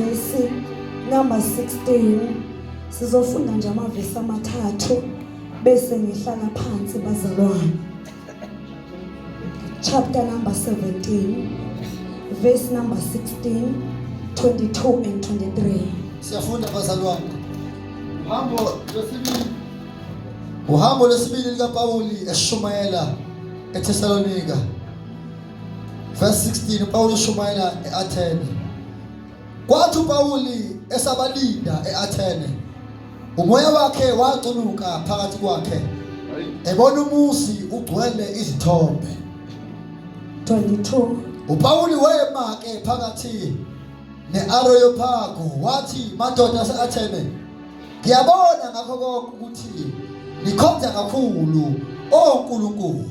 uvesi number 16. Sizofunda nje amavesi amathathu bese ngihlala phansi bazalwane. Chapter number 17, verse number 16, 22 and 23. Siyafunda bazalwane. Uhambo lwesibili. Uhambo lwesibili likaPawuli eshumayela eThesalonika. Verse 16 uPawulu ushumayela eAthene. Kwathi uPawuli esabalinda eAthene, umoya wakhe wacunuka phakathi kwakhe ebona umuzi ugcwele izithombe. 22 UPawuli wema ke phakathi ne-Areyopagu wathi, madoda ase-Athene, ngiyabona ngakho konke ukuthi nikhonza kakhulu onkulunkulu.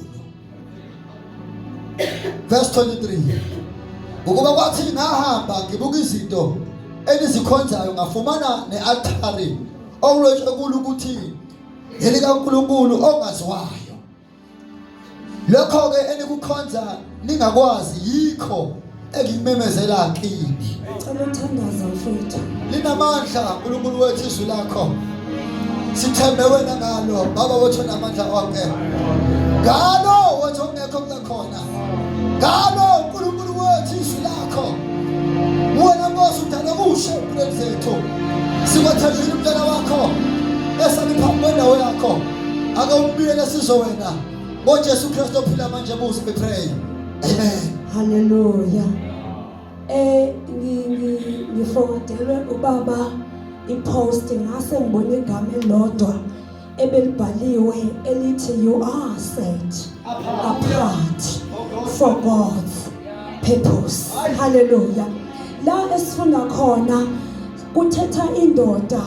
Verse 23. Ngokuba kwathi ngahamba ngibuka izinto enizikhonzayo ngafumana ne-altari okulotshwe kulo ukuthi elikaNkulunkulu ongaziwayo. Lokho-ke enikukhonza ningakwazi yikho engikumemezela kini. Cela uthandaza mfowethu. Linamandla uNkulunkulu wethu izwi lakho. Sithembe wena ngalo baba wethu onamandla onke. Ngalo wethu ongekho kukhona. Ngalo uNkulunkulu wethu izwi lakho. Wena Nkosi udala okusha empilweni zethu. Sikwethembile umntwana wakho esami phambi kwendawo yakho. Ake umbiyele sizwe wena. NgoJesu Kristu ophila manje buze we pray. Amen. Hallelujah. Eh ngiforwardelwe ubaba ipost ngase ngibona igama elilodwa ebelibhaliwe elithi you are set apart for God's purpose. Hallelujah. La esifunda khona kuthetha indoda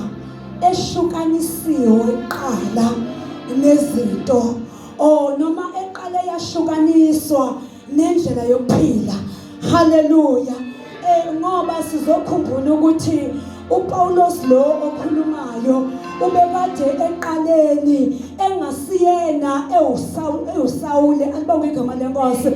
ehlukanisiwe kuqala nezinto o noma eqale yahlukaniswa nendlela yokuphila. Haleluya. Eh ngoba sizokhumbula ukuthi uPawulos lo okhulumayo ubekade eqaleni engasiyena ewuSawule alibonge igama lenkosi.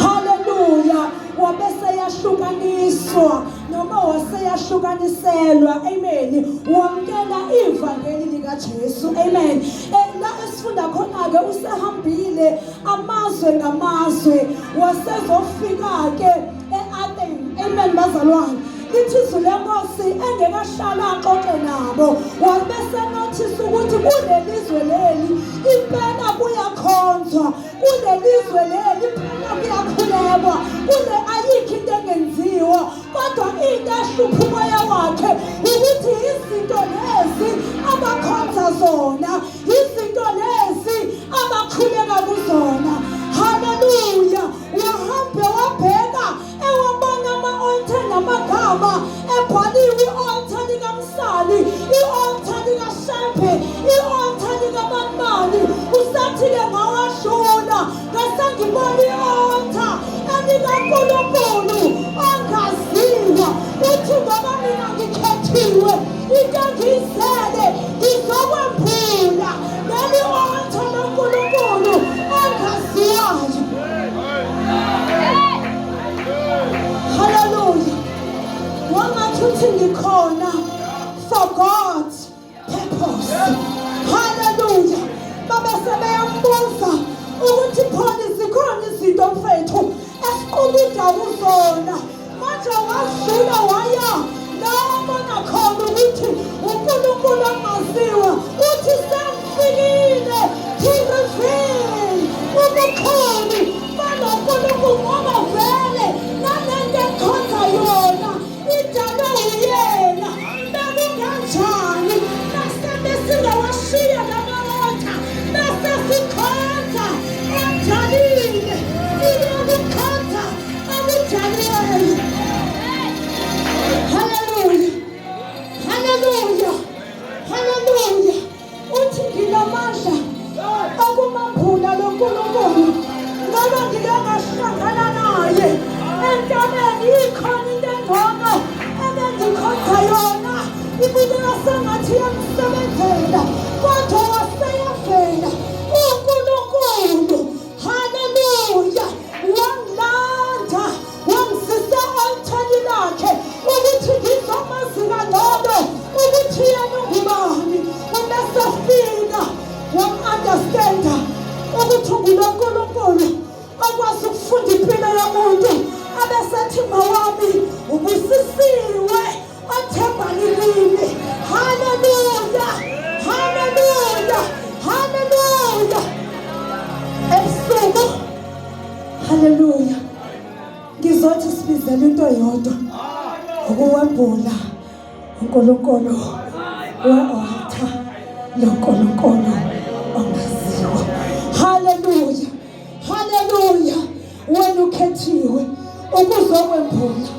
Haleluya. Wabese yahlukaniswa noma waseyahlukaniselwa. Amen. Wamkela ivangeli likaJesu. Amen. Eh la esifunda khona ke usehambile amazwe ngamazwe wasezofika-ke e-Athens. Amen bazalwane. Lithi izwi lenkosi engekahlala axoxe nabo wabe senothisa ukuthi kulelizwe leli impela kuyakhonzwa, kulelizwe leli impela kuyakhulekwa, kule ayikho into engenziwa, kodwa into ehlupha umoya wakhe ukuthi izinto lezi abakhonza zona izinto lezi abakhuleka kuzona. Haleluya. Wahambe wabheka ewabona ama-altar namagama ebhaliwe, i-altar likaMsali, i-altar likaShembe, i-altar likaBanibani. Usathi-ke ngawashona ngasengibona i-altar elikaNkulunkulu ongaziwa. Uthi ngoba mina ngikhethiwe, into engiyizele ngizokwembula leli altar loNkulunkulu ongaziwayo. Hallelujah. Wangathi uthi ngikhona for God's purpose. Hallelujah. Babe sebeyambuza ukuthi khona zikhona izinto mfethu esiqubuda kuzona. Manje wadlula waya la wabona khona ukuthi uNkulunkulu ongaziwa uthi sengifikile to reveal ubukhulu baloNkulunkulu ngoba vele nalento engikhonza yona idalwe uyena. Bekunganjani nasebe singawashiya lamalotha bese sikhonza odalile siyokukhonza okudaliweyo. Haleluya, haleluya, haleluya. Uthi nginamandla okumambula lo Nkulunkulu ngoba ngike ngahlangana naye entabeni. Ikhona into engcono ebengikhonza yona, ibukeka sengathi iyamsebenzela, kodwa waseyavela uNkulunkulu. Haleluya. Wangilanda wangisisa althani lakhe ukuthi ngizomazi. Haleluya. Ngizothi sibizela into eyodwa ukuwembula uNkulunkulu we-altar loNkulunkulu ongaziwa. Haleluya. Haleluya. Wena ukhethiwe ukuzokwembula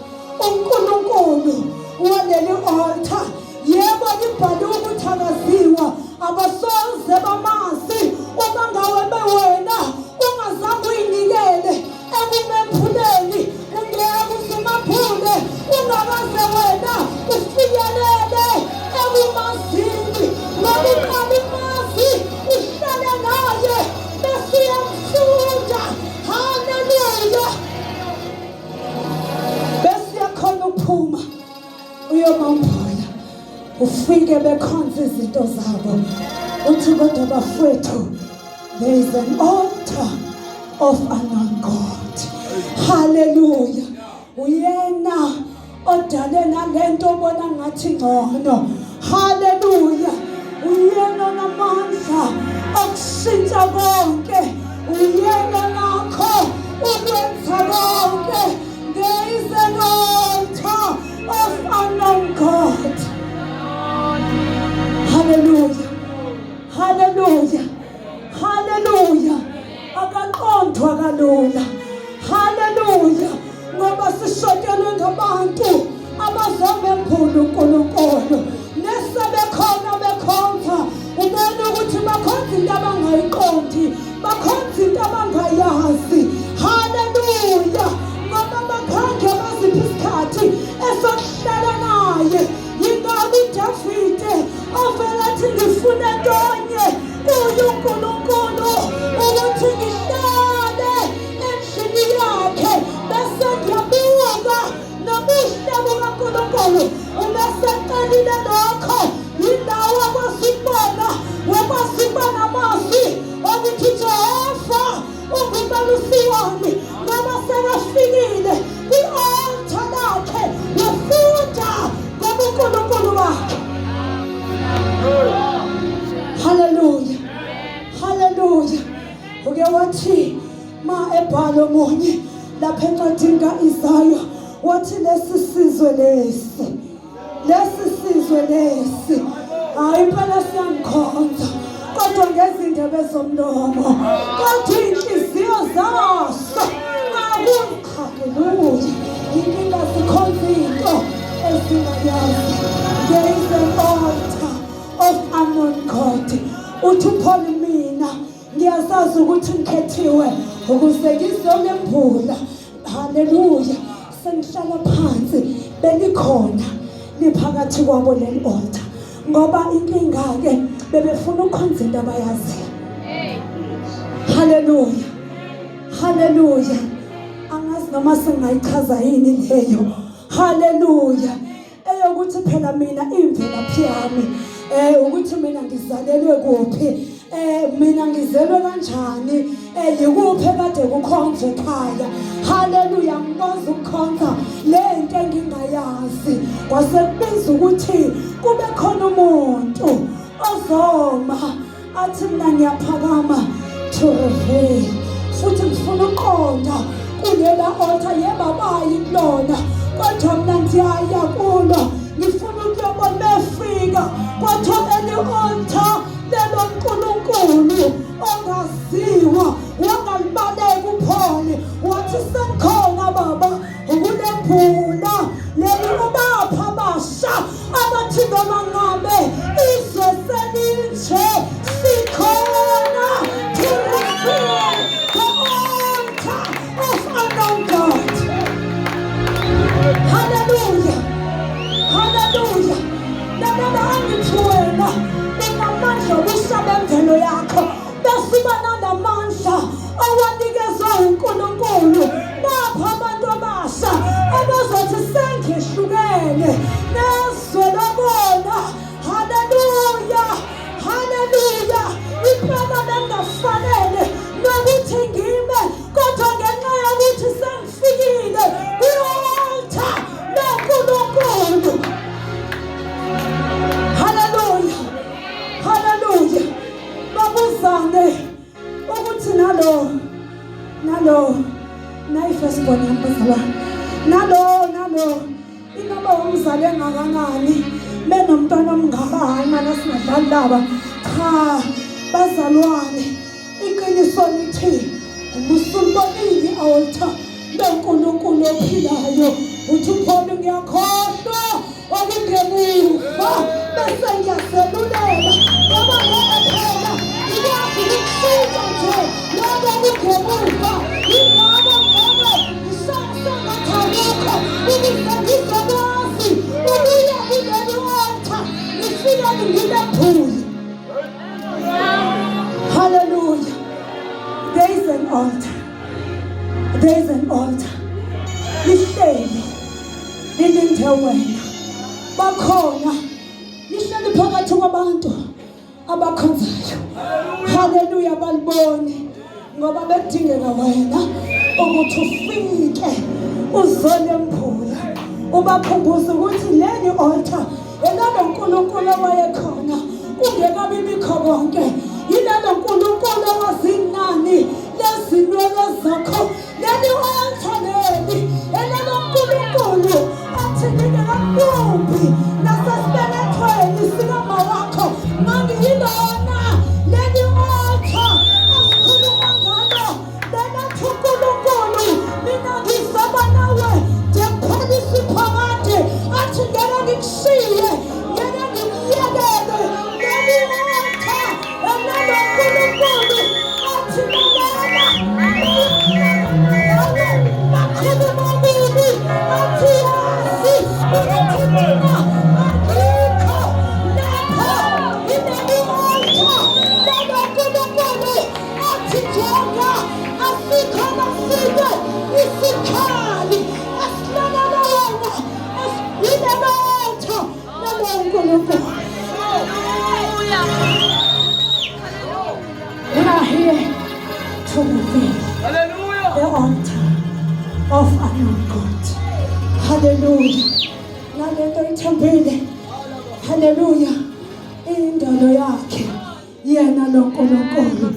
uNkulunkulu waleli altar. Yebo libhaliwe ukuthi akaziwa abasoze bamazi uma ngawe bewena ungazange uyinikele ekumemphuleni ungeke usumaphule ungakaze wena ufinyelele ekumazini ngoba uqala umazi uhlale naye bese uyamfunda. Haleluya. Bese uyakhona ukuphuma uyomambula ufike bekhonza izinto zabo uthi kodwa bafwethu there is an altar of unknown God. Haleluya. Uyena odale nalento obona ngathi ngcono. Haleluya. Uyena onamandla okushintsha konke. Uyena nakho ukwenza konke. There is an altar of unknown God. Hallelujah. Hallelujah. Hallelujah. Akaqondwa kalula. Hallelujah. Ngoba sishotelwe ngabantu abazomembula uNkulunkulu. Nesebekhona bekhonza ubona ukuthi bakhonza into abangayiqondi, bakhonza into abangayazi. Hallelujah. Ngoba bakhange baziphi isikhathi esokuhlala naye. Yingakho uDavide ovele athi ngifuna ntonye kuye uNkulunkulu ukuthi ngihlale endlini yakhe bese ngiyabuka nobuhle bukaNkulunkulu. Uma seqalile lokho yindawo akwazi ukubona, wakwazi ukuba namazwi okuthi Jehova ungumalusi wami ngoba sekafikile kwi-altar lakhe wafunda ngobunkulunkulu bakhe. Haleluya, haleluya. Uke wathi ma ebhala omunye lapha encwadini ka-Isaya wathi lesi sizwe lesi lesi sizwe lesi hayi impela siyangikhonza kodwa ngezindebe zomlomo kodwa iy'nhliziyo zaso akuhaleluya. Inkinga sikhonza into esingayazi. There is an altar of unknown God. Uthi uPaul mina ngiyazazi ukuthi ngikhethiwe ukuze ngizolembula. Haleluya. Sengihlala phansi belikhona liphakathi kwabo leli altar ngoba inkinga ke bebefuna ukukhonza into abayaziyo. Haleluya. Haleluya. Angazi noma singayichaza yini leyo. Haleluya. Eyokuthi phela mina imvelaphi yami ukuthi mina ngizalelwe kuphi, mina ngizelwe kanjani, yikuphi ekade kukhonzwe ekhaya. Haleluya. Ngikwazi ukukhonza le nto engingayazi. Kwase kubiza ukuthi kube khona umuntu ozoma athi mina ngiyaphakama to reveal futhi ngifuna uqonda kulela altar. Yebo abayi kulona kodwa mina ngiyaya kulo, ngifuna ukuyobona befika kwathiwa eli altar lelo nkulunkulu ongaziwa. Wangalibaleka uPaul wathi sengikhona baba ukulembula leli ubapha abasha abathi noma ngabe izwe selinje sikhona to reveal the altar of unknown God. Hallelujah. Hallelujah. Nababa angithi wena unamandla obusha bemvelo yakho bese uba nanamandla Nayi first born yami bazalwane. Nalo nalo inoba umzali engakanani benomntwana omngaka hayi mana singadlali laba. Cha bazalwane iqiniso lithi umusulibonile i-altar loNkulunkulu ophilayo uthi uPaul ngiyakhohlwa okungemuva bese ngiyaselulela ngoba ngeke phela ngikwazi ukushintsha nje lokho okungemuva yingakho ngeke ngishasengathi akukho ukuze ngizokwazi ukuya kuleli altar ngifike ngilephule. Hallelujah. There is an altar. There is an altar. Lihleli lilinde wena. Bakhona lihleli phakathi kwabantu abakhonzayo. Hallelujah baliboni ngoba bekudingeka wena ukuthi ufike uzolembula ubakhumbuze ukuthi leli altar elalo nkulunkulu owayekhona kungekabi bikho konke yilelo nkulunkulu owazinani lezinwele zakho leli altar leli elalo nkulunkulu athi ngingekakubumbi nasesibelethweni sikama wakho ngangiyilona leli altar esikhuluma ngalo lelathi unkulunkulu mina ngizoba nawe ndiyakuphelisa iphakade athi ngeke ngikushiye ngeke ngikuyekele leli altar elalo nkulunkulu athi lalela bakhuluma kubi athi yazi ukuthi mina angikho lapho ineli altar lalo nkulunkulu athi jonga asikho nasinye isikhali esilalele wena yilelo altar lalo nkulunkulu. We are here to reveal the altar of unknown God. Hallelujah. Nalento ithembile. Hallelujah. Indalo yakhe yena lo Nkulunkulu.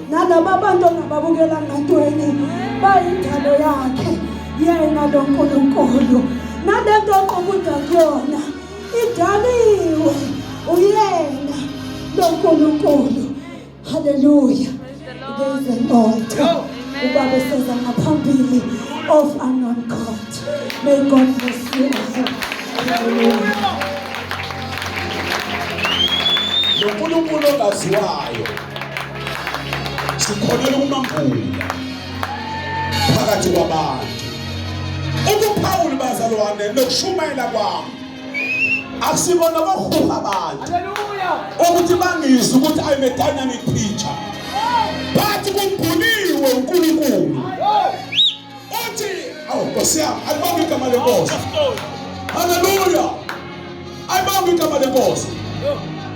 Nalaba bantu ongababukela ngantweni bayindalo yakhe yena lo Nkulunkulu. Nalento oqubuda kuyona idaliwe uyena lo Nkulunkulu. Hallelujah. There is an altar. Ubaba eseza ngaphambili of unknown God. May God bless you all. Hallelujah. Lo nkulunkulu ongaziwayo sikholelwa ukumambula phakathi kwabantu. Ukuphawula bazalwane nokushumayela kwami akusikona kokuhuha abantu ukuthi bangizwe ukuthi I'm a dynamic preacher, but kumbhuliwe uNkulunkulu uthi awu Nkosi yami, alibonge igama lenkosi. Haleluya, alibonge igama lenkosi.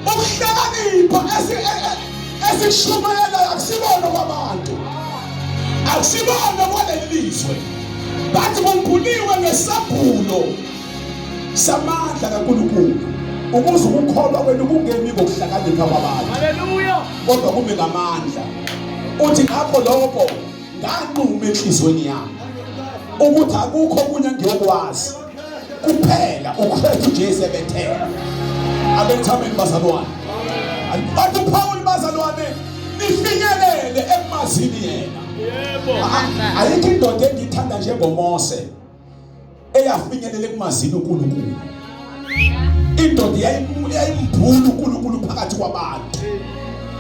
Ukuhlakanipha esikushumayelayo akusikona kwabantu, akusikona kwaleli lizwe, but kumbhuliwe ngesambulo samandla kaNkulunkulu ukuze ukukholwa kwenu kungemi ngokuhlakanipha kwabantu. Haleluya, kodwa kume ngamandla. Uthi ngakho lokho nganquma enhlizweni yami ukuthi akukho okunye engiyokwazi kuphela uKristu Jesu ebethela. Abethameni bazalwane, bathi uPaul bazalwane, nifinyelele ekumazini yena. Yebo, ayikho indoda engiyithanda njengoMose eyafinyelela ekumazini uNkulunkulu. Indoda yayimphula uNkulunkulu phakathi kwabantu.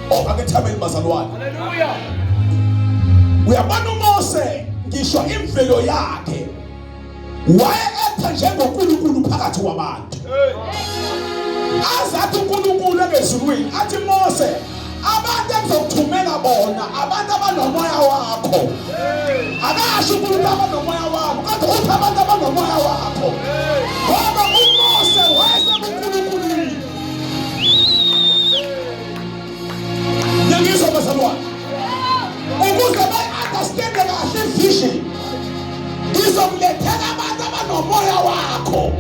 Oh, akethameli bazalwane. Haleluya. Uyabona uMose ngisho imvelo yakhe waye etha njengoNkulunkulu phakathi kwabantu. Azathi uNkulunkulu ebezulwini athi Mose, abantu engizokuthumela bona abantu abanomoya wakho. Akasho uNkulunkulu abanomoya wakho, kodwa uthi abantu abanomoya wakho. Ngoba uMose wayesebuNkulunkulwini. Ngiyangizwa bazalwane. Ukuze bayi-understande kahle i-vision, ngizokulethela abantu abanomoya wakho.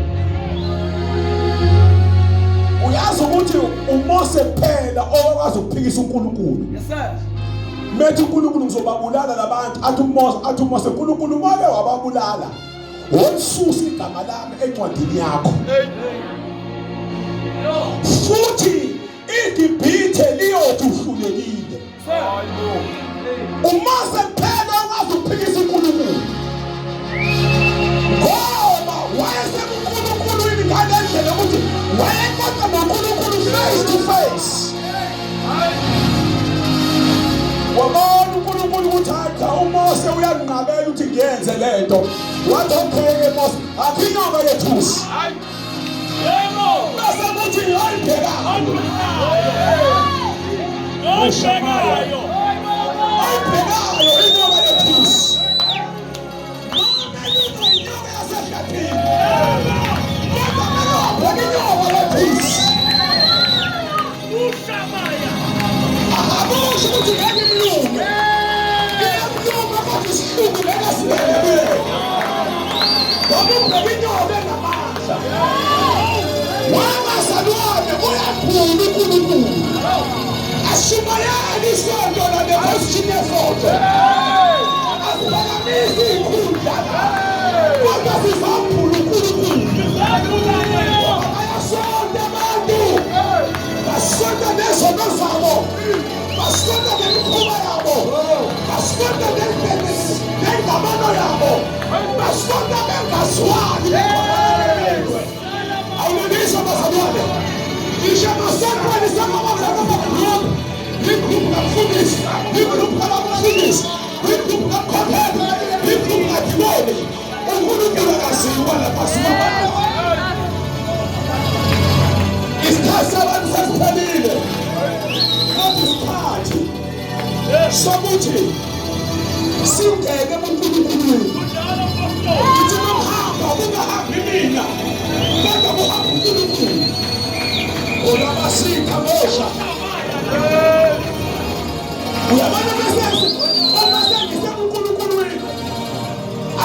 Uyazi ukuthi uMose kuphela owakwazi ukuphikisa uNkulunkulu. Yes sir. Methi uNkulunkulu ngizobabulala labantu athi uMose athi uMose uNkulunkulu uma ke wababulala wolisusa igama lami encwadini yakho. Futhi iGibhithe liyothi uhlulekile. UMose kuphela okwazi ukuphikisa uNkulunkulu. Ngoba wayesekuNkulunkulwini ngale ndlela yokuthi wayexoxa noNkulunkulu face to face. Wabona uNkulunkulu ukuthi hayi cha uMose uyanginqabela ukuthi ngiyenze le nto. Wathi okay-ke Mose, akho inyoka yethusi. Yebo. Bese kuthi oyibhekayo. Oyibhekayo. Oyibhekayo inyoka yethusi. Noma inyoka inyoka yasehlathini. Kodwa mele wabheka inyoka yethusi. Ushamaya. Akusho ukuthi ngeke imlume. Iyamluma kodwa isihlungu ngeke singene kuyena. Ngoba ubheka inyoka enamandla. Wabazalwane uyakhula uNkulunkulu. Ashumayeli isonto la neposition yesonto. Asiphakamisi ikhundla la. Kodwa sizamphula uNkulunkulu. Bayasonta abantu. Basonta nezono zabo. Basonta nemikhuba yabo. Basonta nengxabano yabo. Basonta bengazwani. Awulungisa bazalwane. Ngisho emasontweni sengabazalwane igroup kamfundisi, igroup kabamfundisi, igroup kamkhokheli, igroup kadimoni. uNkulunkulu akaziwa lapha sibabantu. Isikhathi sabantu sesiphelile. Kodwa isikhathi sokuthi singene kuNkulunkulu. Ngithi kuhamba kungahambi mina kodwa kuhamba uNkulunkulu. Olabasitha mosha. Uyabona bese uma sengisekuNkulunkulwini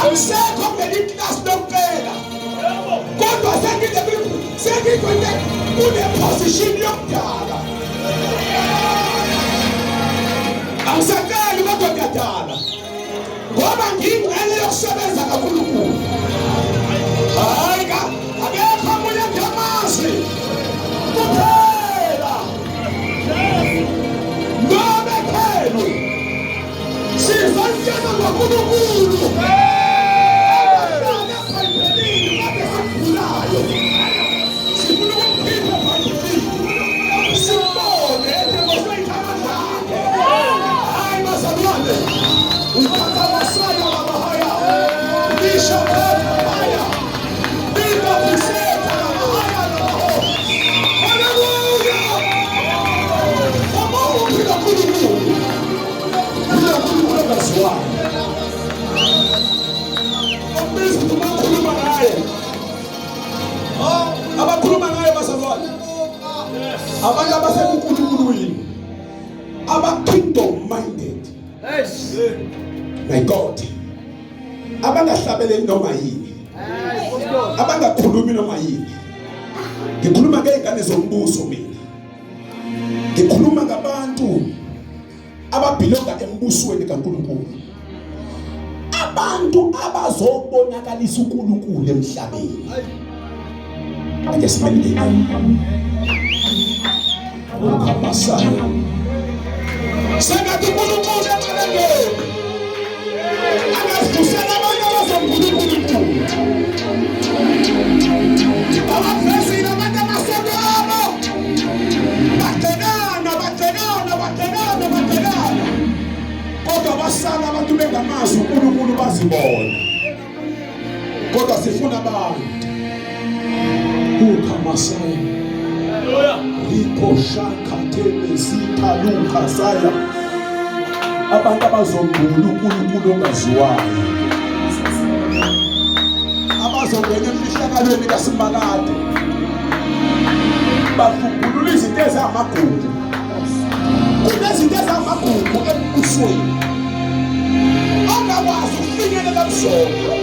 angisekho kuleli klasi lokucela kodwa sengikwente kule position yokudala angisaceli kodwa ngiyadala ngoba ngiyingxenye yokusebenza kaNkulunkulu hayi ka akekho omunye engiyamazi kuphela nobekhelu Sizonitshela ngoNkulunkulu. Abahlala eBhayibhelini kade sikugulayo. Sifuna ukumkhipha eBhayibhelini. Simbone edemonstrate amandla akhe. Hayi bazalwane. Uthatha amasaya lamahaya. Ngisho haya. Bika kusetha lamahaya lamaho. Haleluya. Uma uphila uNkulunkulu. Abakhuluma ngaye abakhuluma ngaye bazalwane abantu abasebunkulukulwini aba-kingdom minded my god abangahlabeleli noma yini abangakhulumi noma yini ngikhuluma ngey'ngane zombuso mina ngikhuluma ngabantu ababhilonga embusweni kaNkulunkulu abantu abazobonakalisa uNkulunkulu emhlabeni ake simelele ukhamasana sengathi uNkulunkulu emhlabeni angasidusela abantu abazonkulunkulu abavezile abantu amasonto abo bagcinana bagcinana bagcinana bagcinana kodwa basala abantu bengamazi uNkulunkulu bazibona kodwa sifuna abantu ukhamasaya riko shaka tebezika luka saya abantu abazongula uNkulunkulu ongaziwayo abazongena emfihlakalweni kaSimakade bavumbulula izinto ezamagugu kunezinto ezamagugu embusweni ongakwazi ukufinyelela kuzona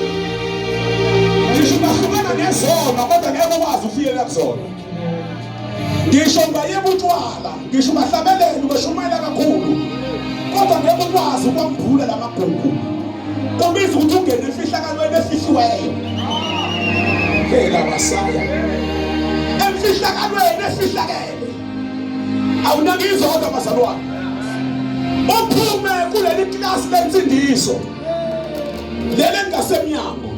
ngisho ungahlukana nezona kodwa ngeke ukwazi ukufinyelela kuzona ngisho ungayeka utshwala ngisho ungahlabelela ungashumayela kakhulu Kodwa ngeke ukwazi ukwambula lamagugu. Kubiza ukuthi ungene emfihlakalweni efihliweyo. Phela wasaya. Emfihlakalweni efihlakele. Awunakizwa kodwa bazalwane. Uphume kuleli klasi lensindiso. Leli engasemnyango.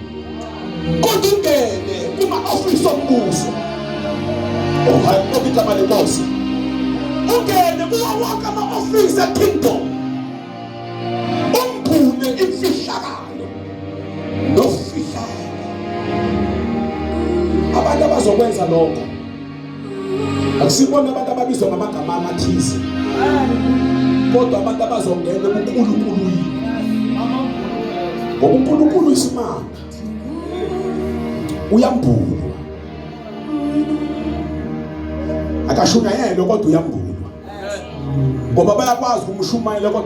Kodwa ungene kuma-ofisi ombuso. Oh, hayi, igama lenkosi. Ungene kuwo wonke ama-ofisi e-kingdom. Umbhule imfihlakalo nofihlakalo. Abantu abazokwenza lokho akusibona abantu ababizwa ngamagama amathize, kodwa abantu abazongena ebunkulunkuluwini, ngoba uNkulunkulu isimanga uyambulwa, akashunyayelwe kodwa uyambulwa, ngoba bayakwazi ukumshumayela kodwa.